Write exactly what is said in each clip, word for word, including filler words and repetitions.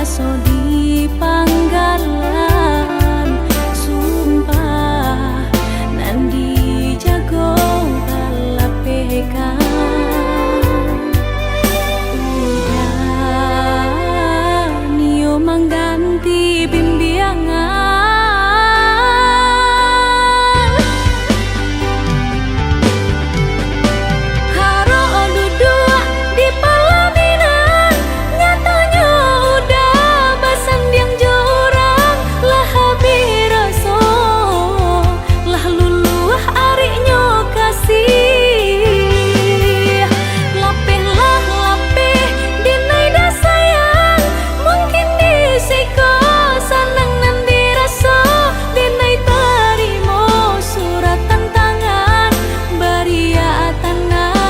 Raso di panggalan, sumpah nan dijago balapehkan. Ujan iyo mangganti bimbiangan. Harok duduak di palaminan, nyatonyo udah basandiang jo urang, lah habih raso, lah luluah ariknyo kasih. Lapehlah lapeh, dinai dah sayang, mungkin di siko sanang nan diraso, dinai tarimo suratan tangan, bariak tanang.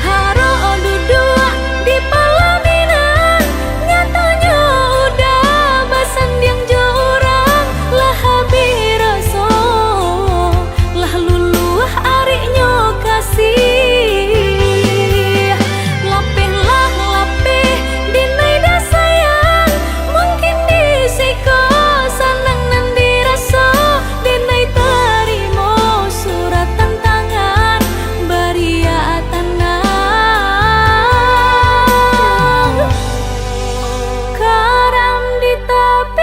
Harok duduak di palaminan, nyatonyo udah basandiang jo urang, lah habih raso, lah luluah ariknyo kasih. Lapehlah lapeh, dinai dah sayang, mungkin di siko sanang nan diraso, dinai tarimo suratan tangan, bariak tanang. Karam di tapian.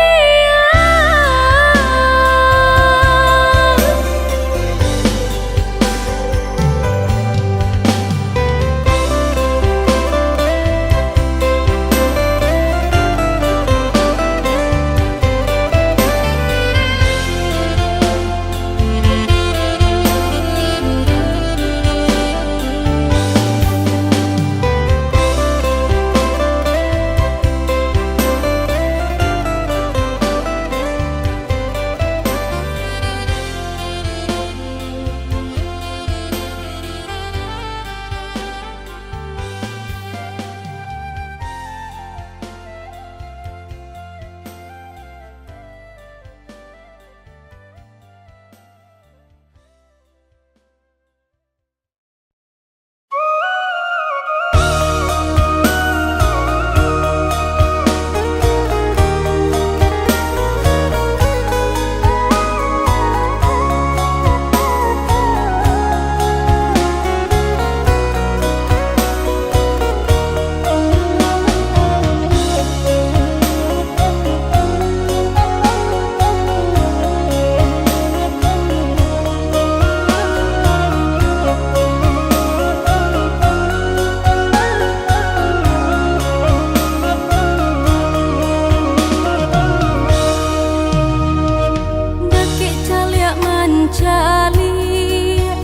Dakek caliak mancaliak,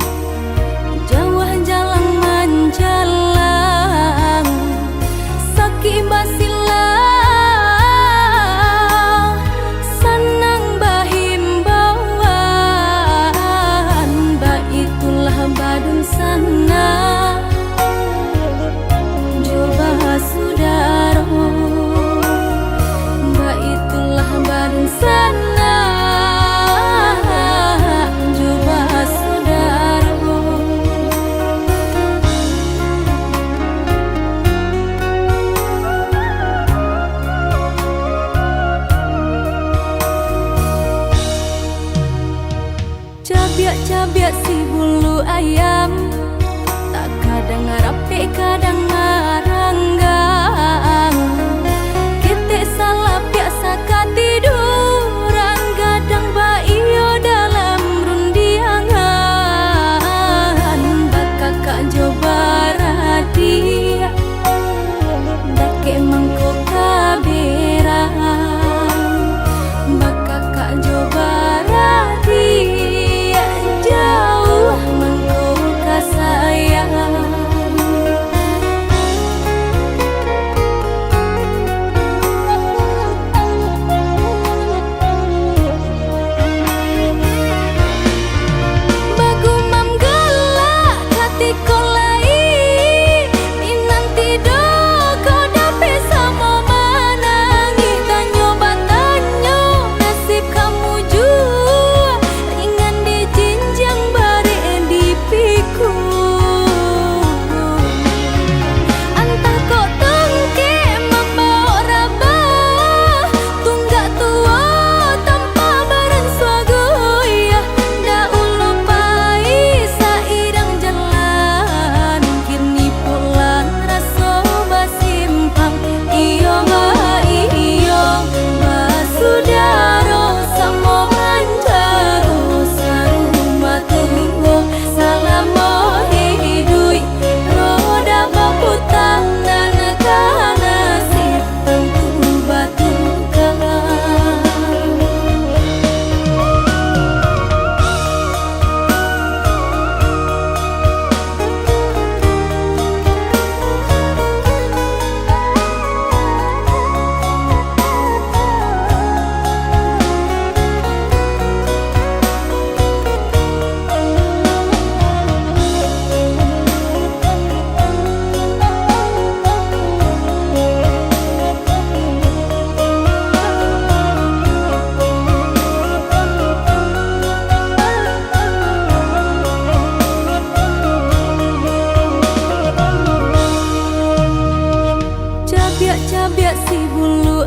jauah jalang manjalang, sakik basilang, sanang bahimbauan, baitulah badunsanak jo basudaro, baitulah badunsanak jo basudaro. Cabiak-cabiak si bulu ayam, takadang rapek kadang maranggang. Ketek salapiak sakatiduran, gadang baiyo dalam rundiangan. Bakakak jo baradiak, dakek mangko ka berang, bakakak jo baradiak, jauah mangko ka sayang.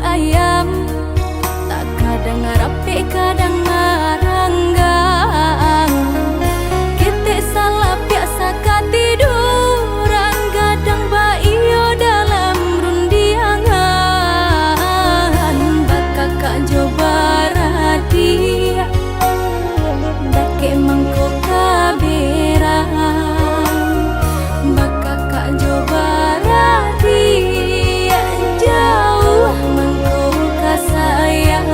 Ayam, takadang rapek, kadang maranggang. Ketek salapiak sakatiduran, gadang baiyo dalam rundiangan. Bakakak jo baradiak, dakek mangko ka berang. Bakakak jo baradiak, jauah mangko ka sayang.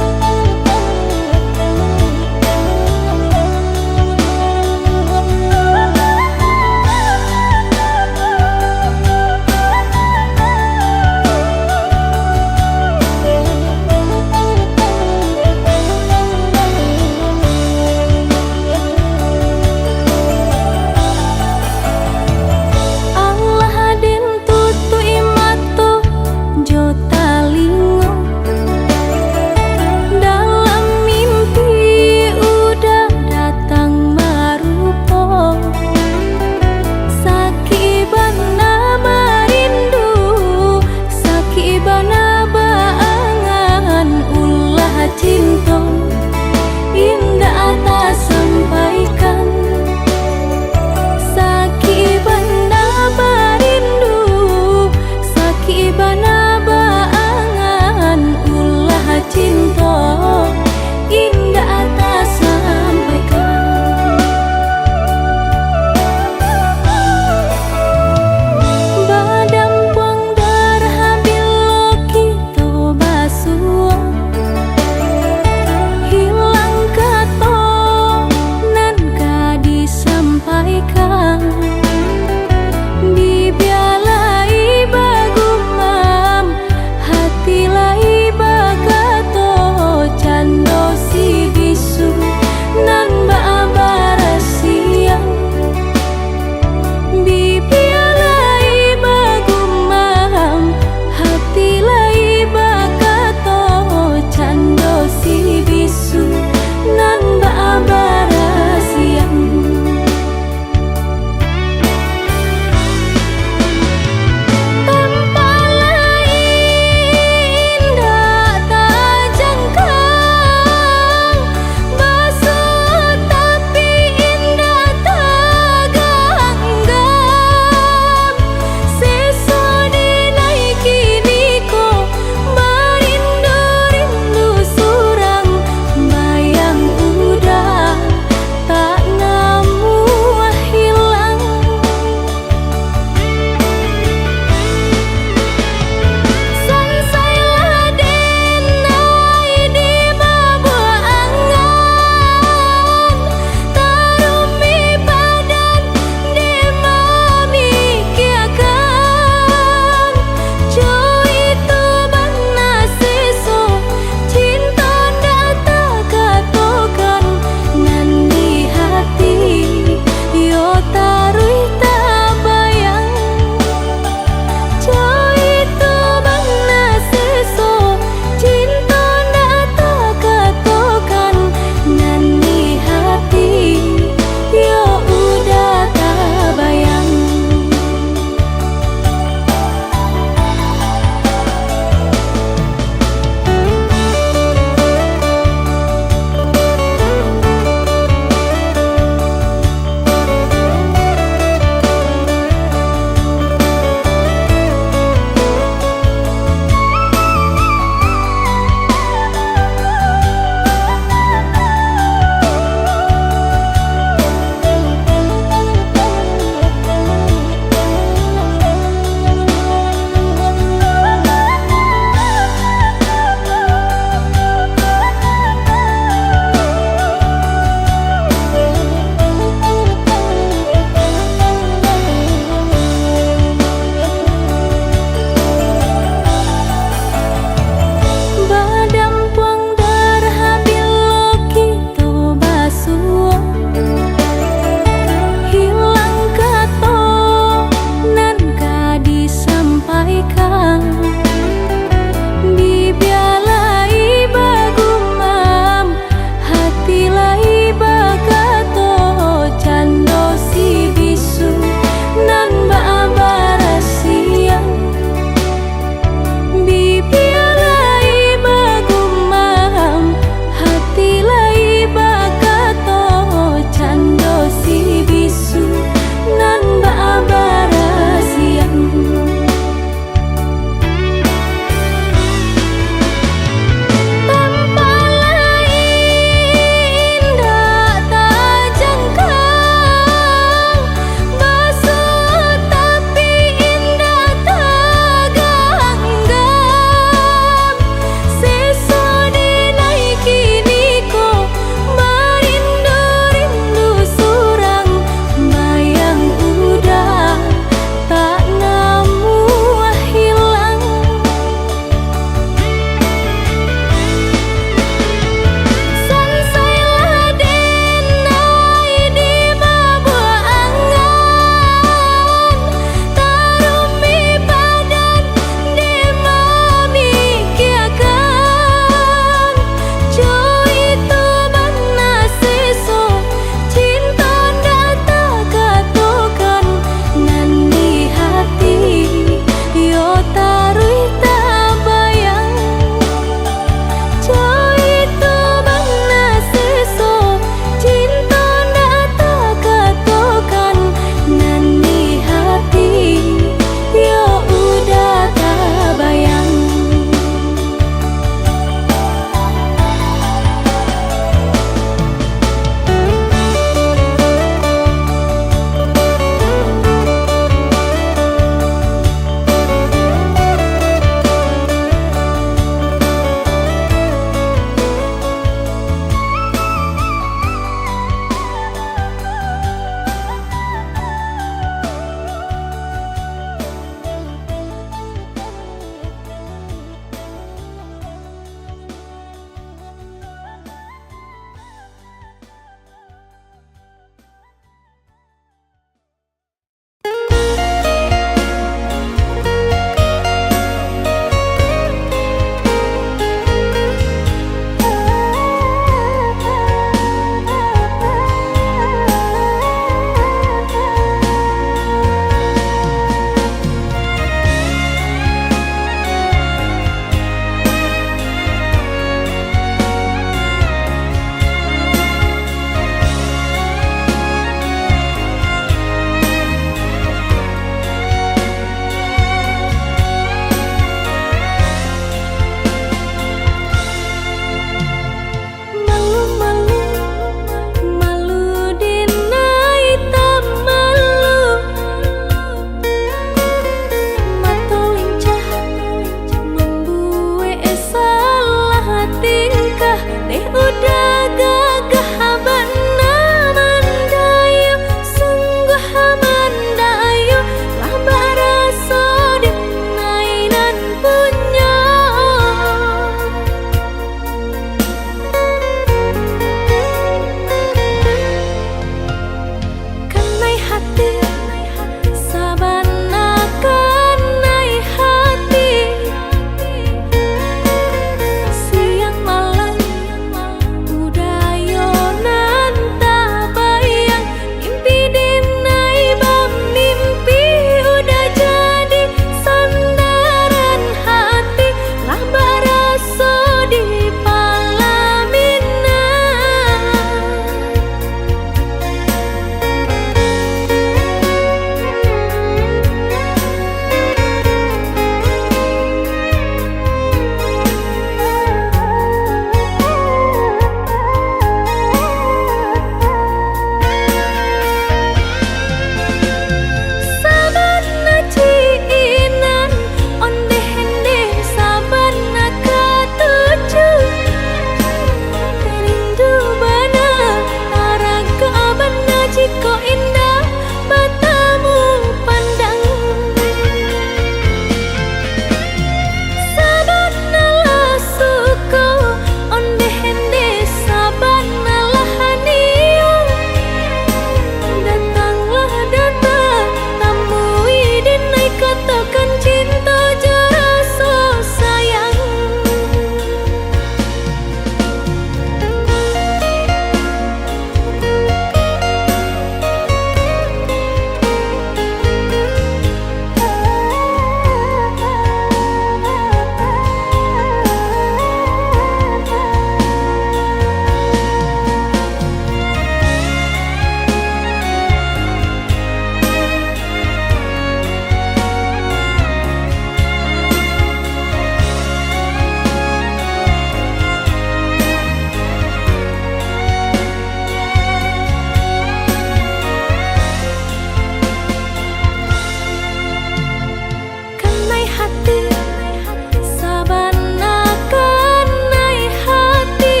Sabana kanai hati,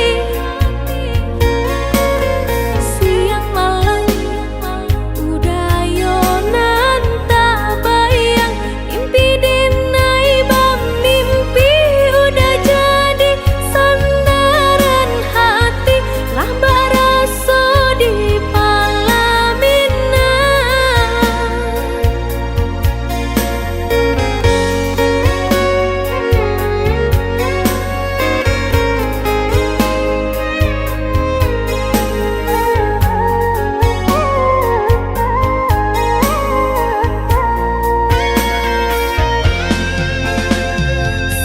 siang malam udah yo nan tabayang, mimpi denai bamimpi udah jadi sandaran hati, lah baraso di palaminan.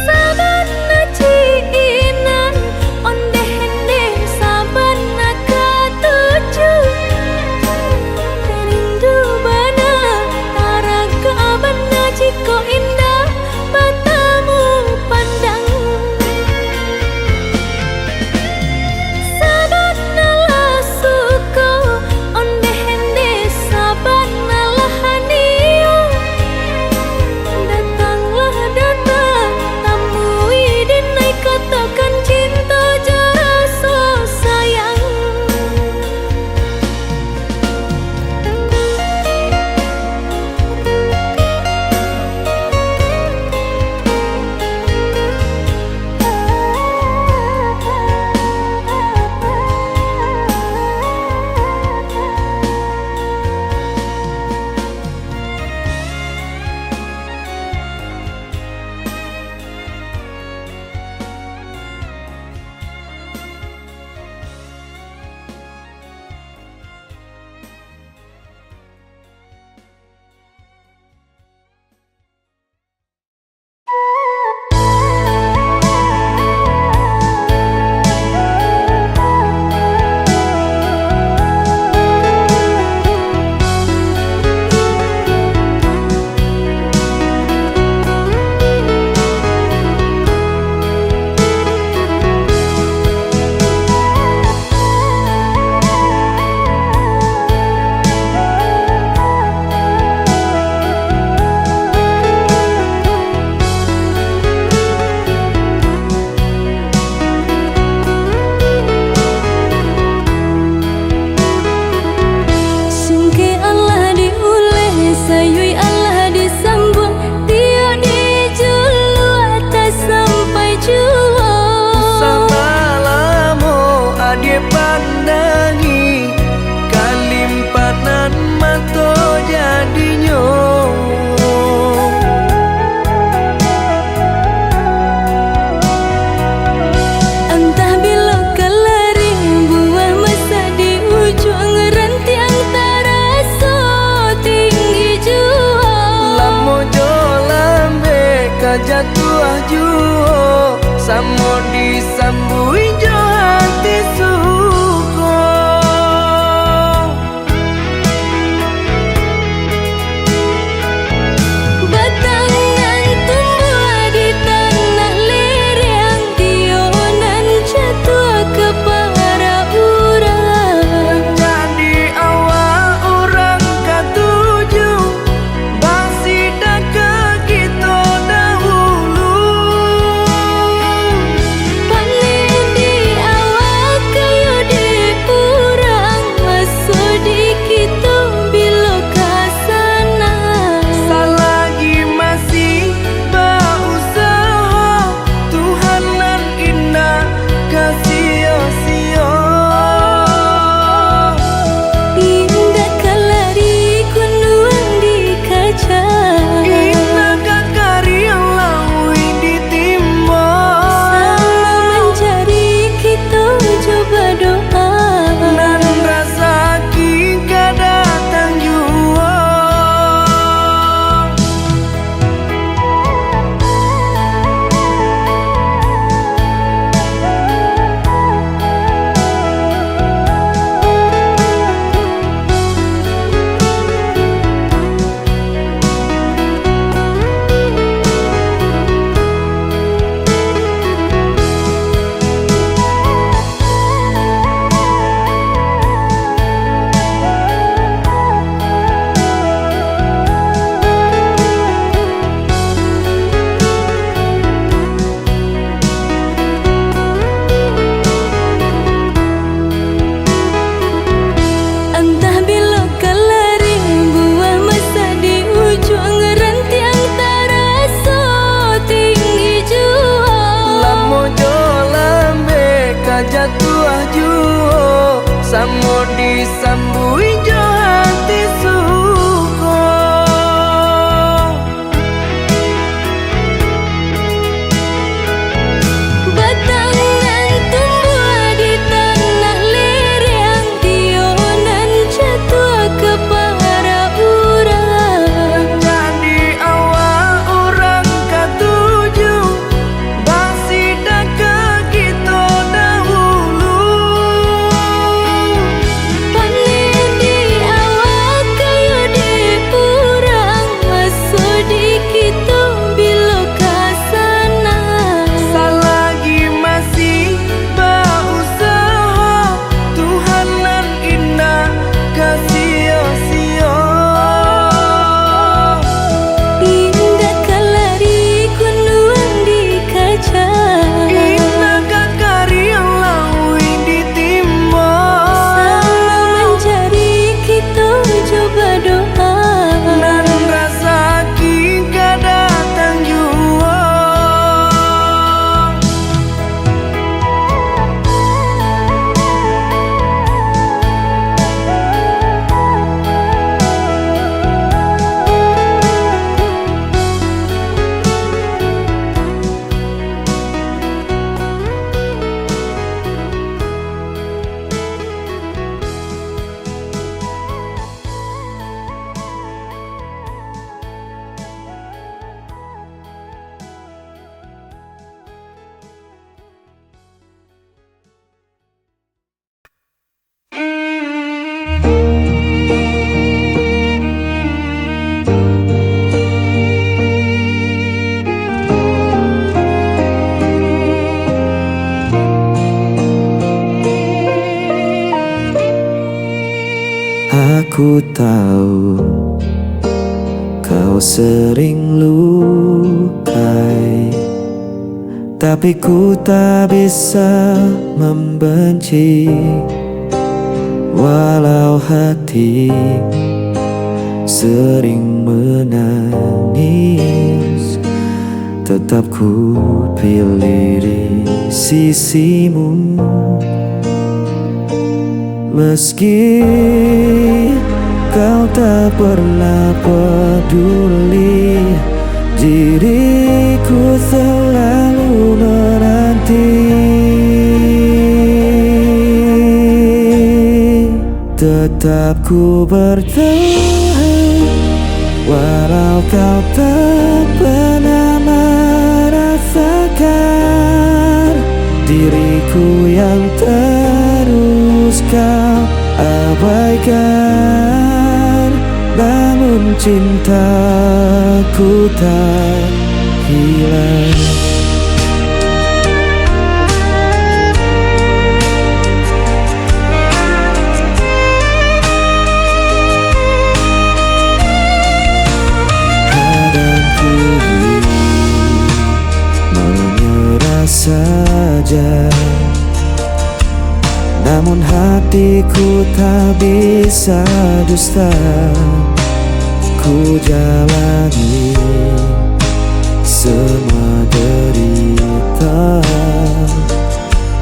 Sabana cinan, ondeh-ondeh sabana katuju. Rindu bana, taragak bana, jikok indak batamu pandang. Sabana lah suko, ondeh-ondeh sabana lah nio. Datanglah datang, tamui denai, katokan cinto jo raso sayang. Sungkek alah diuleh, sayuik alah disambuang, tiok dijuluak tasampai juo. Samalamo adiak pandangi, kalimpanan mato jadinyo. Antah bilo ka laring buah masak di ujuang rantiang taraso tinggi juo. Lamo jo lambek ka jatuah juo, samo disambuik jo ati suko. Batang nan tumbuah di tanah lereng, tiok nan jatuah ka parak urang. Jadi awak urang katuju, basida ka kito dahulu. Paneh di awak kayu Samo disambuik jo hati suko. Batang nan tumbuah di tanah lereng, tiyo nan jatuah ka para urang. Jadi awak urang katuju, basidakah kito dahulu. Paneh di awak, kayo di urang, maso di kito bilo ka sana. Salagi masih bausaha, Tuhan nan indak ka sio-sio. Indak ka lari gunduang dikaja, indak ka kariang lauik ditimbo. Samo mancari kito jo badoa, nan rasaki ka datang juo. Aku tahu kau sering lukai, tapi ku tak bisa membenci. Walau hati sering menangis, tetap ku pilih di sisimu. Meski kau tak pernah peduli, diriku selalu menanti. Tetap ku bertahan, walau kau tak pernah merasakan. Diriku yang terus kau abaikan, namun cintaku tak hilang. Kadang ku ingin menyerah saja, namun hatiku tak bisa dusta. Ku jalani semua derita,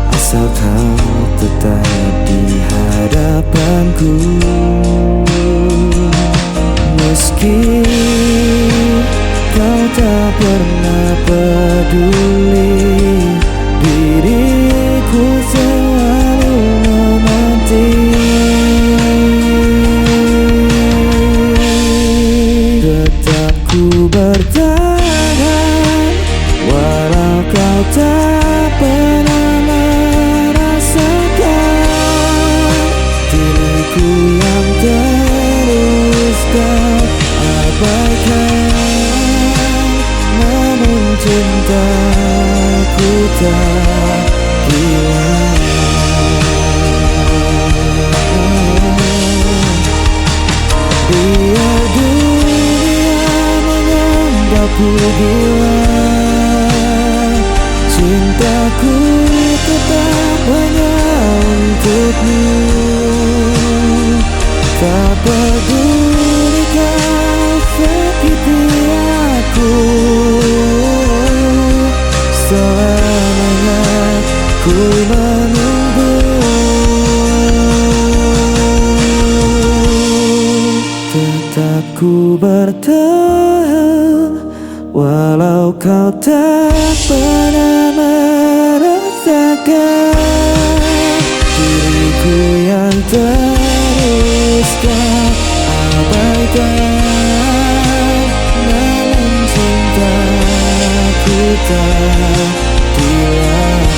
asal kau tetap di hadapanku. Meski kau tak pernah peduli, diriku selalu menanti. Tetap ku bertahan, walau kau tak pernah merasakan. Diriku yang terus kau abaikan, namun cintaku tak hilang. Biar dunia menganggapku gila, cintaku tetap hanya untukmu. Tak peduli kau sakiti aku, selamanya ku menunggu. Tak pernah merasakan diriku yang terus kau abaikan, namun cintaku tak hilang.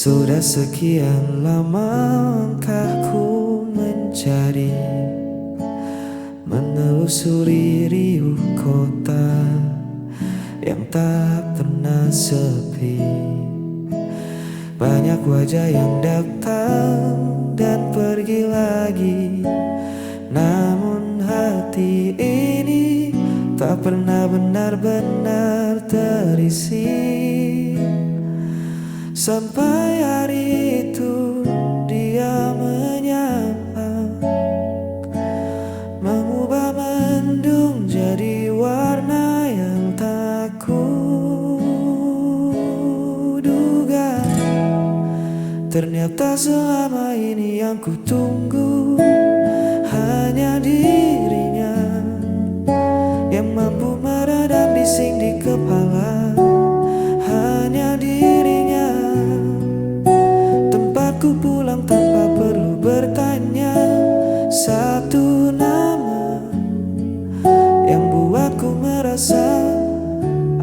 Sudah sekian lama langkahku mencari, menelusuri riuh kota yang tak pernah sepi. Banyak wajah yang datang dan pergi lagi, namun hati ini tak pernah benar-benar terisi. Sampai hari itu dia menyapa, mengubah mendung jadi warna yang tak kuduga. Ternyata selama ini yang kutunggu hanya dirinya, yang mampu meredam bising di kepala. Hanya dirinya tempatku pulang tanpa perlu bertanya satu nama yang buatku merasa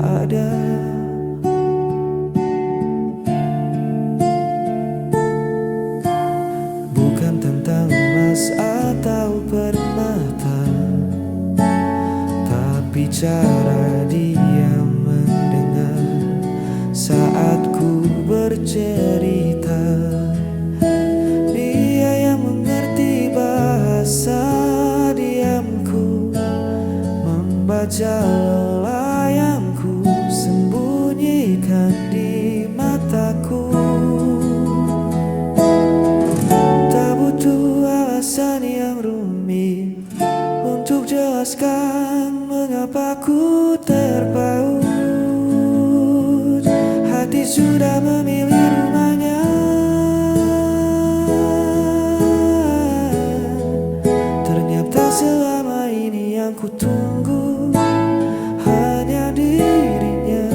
ada. Bukan tentang emas atau permata, tapi cara dia mendengar saat ku bercerita. Dia yang mengerti bahasa diamku, membaca lelah yang ku sembunyikan di mataku. Tak butuh alasan yang rumit untuk jelaskan mengapa ku terpaut. Hati sudah memilih rumahnya. Ternyata selama ini yang kutunggu hanya dirinya,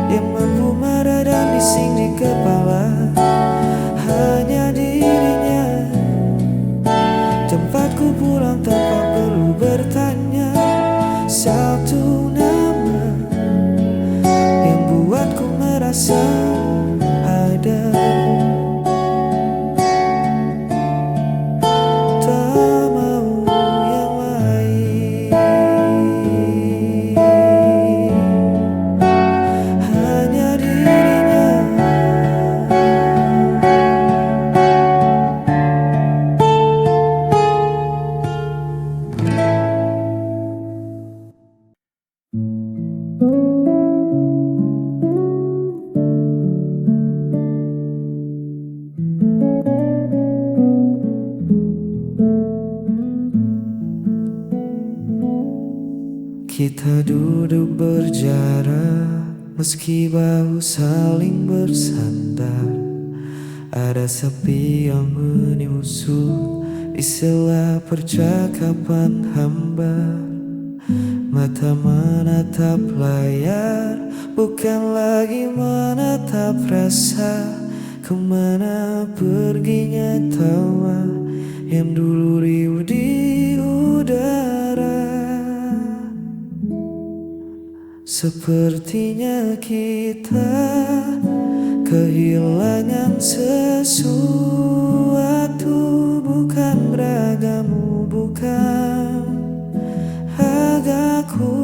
yang mampu meredam bising di kepala. Hanya dirinya tempatku pulang tanpa perlu bertanya satu nama yang buatku merasa ada. Tak mau yang lain, hanya dirinya. Kita duduk berjarak, meski bahu saling bersandar. Ada sepi yang menyusup di sela percakapan hambar. Mata menatap layar, bukan lagi menatap rasa. Kemana perginya tawa yang dulu riuh di udara? Sepertinya kita kehilangan sesuatu, bukan ragamu, bukan ragaku.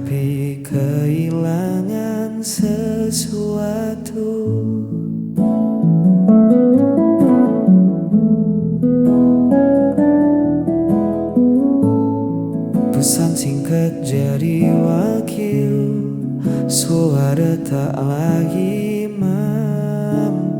Tapi kahilangan sasuatu. Pesan singkat jadi wakil, suara tak lagi mampir.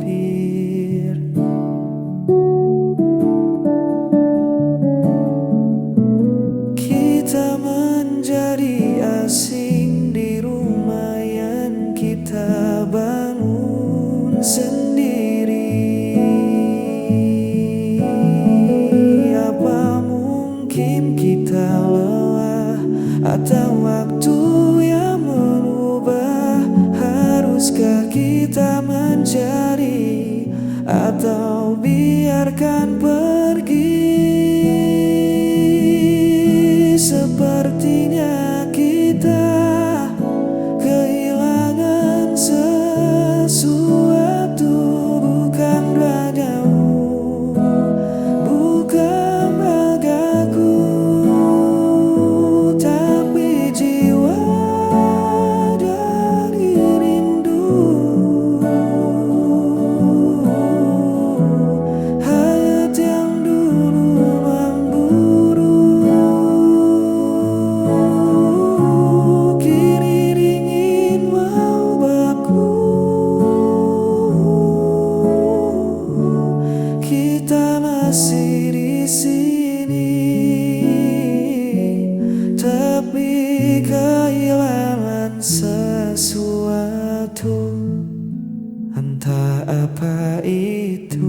Kita menjadi asing di rumah yang kita bangun sendiri. Apa mungkin kita lelah atau waktu yang mengubah? Haruskah kita mencari atau biarkan pergi? Sepertinya kita kehilangan sesuatu, bukan jauh, bukan ragaku, tapi jiwa jadi rindu. Hayat yang dulu memburu, kini dingin mau baku. Kita masih di sini, tapi kehilangan sesuatu, entah apa itu.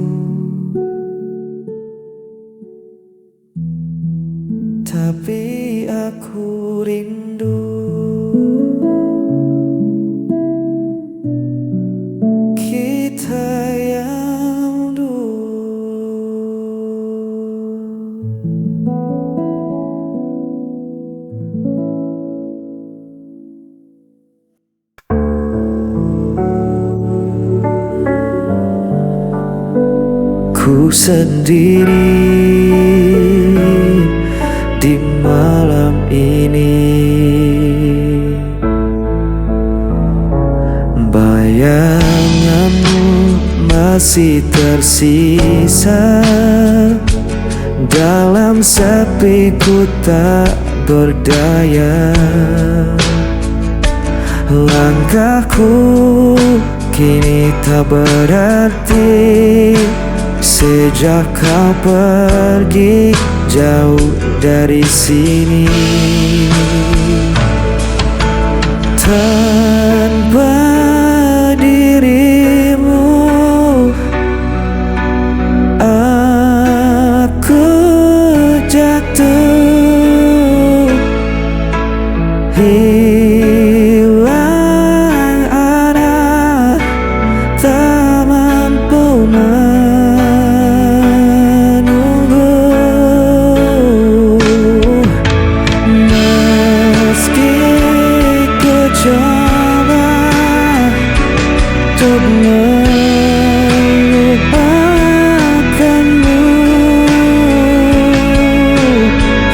Tapi aku rindu kita yang dulu. Ku sendiri di malam ini. Bayanganmu masih tersisa dalam sepi ku tak berdaya. Langkahku kini tak berarti sejak kau pergi jauh dari sini. Tanpa dirimu, aku jatuh, hilang arah, tak mampu menunggu. Meski ku coba untuk melupakanmu,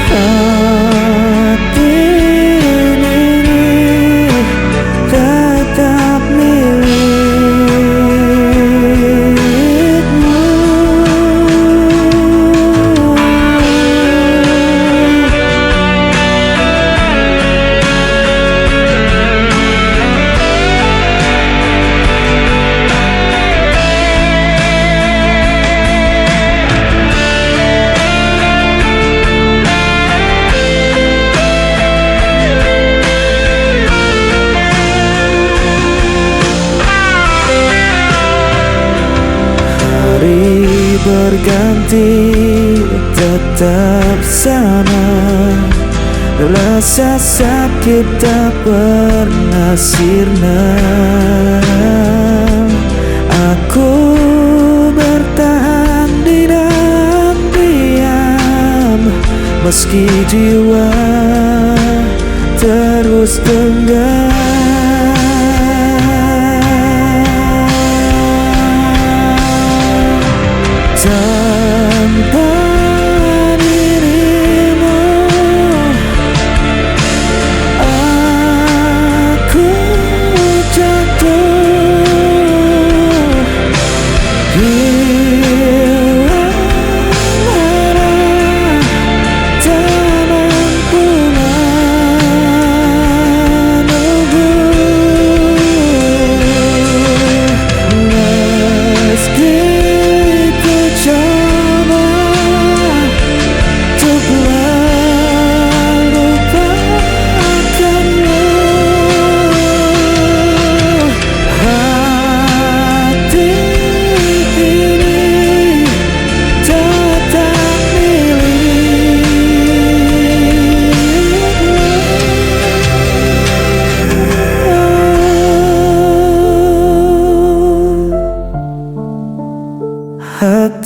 hati ini tetap milikmu. Hari berganti tetap sama, rasa sakit tak pernah sirna. Aku bertahan di dalam diam, meski jiwa terus tenggang. Tanpa dirimu,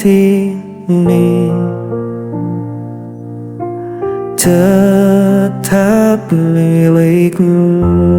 hati ini tetap milikmu.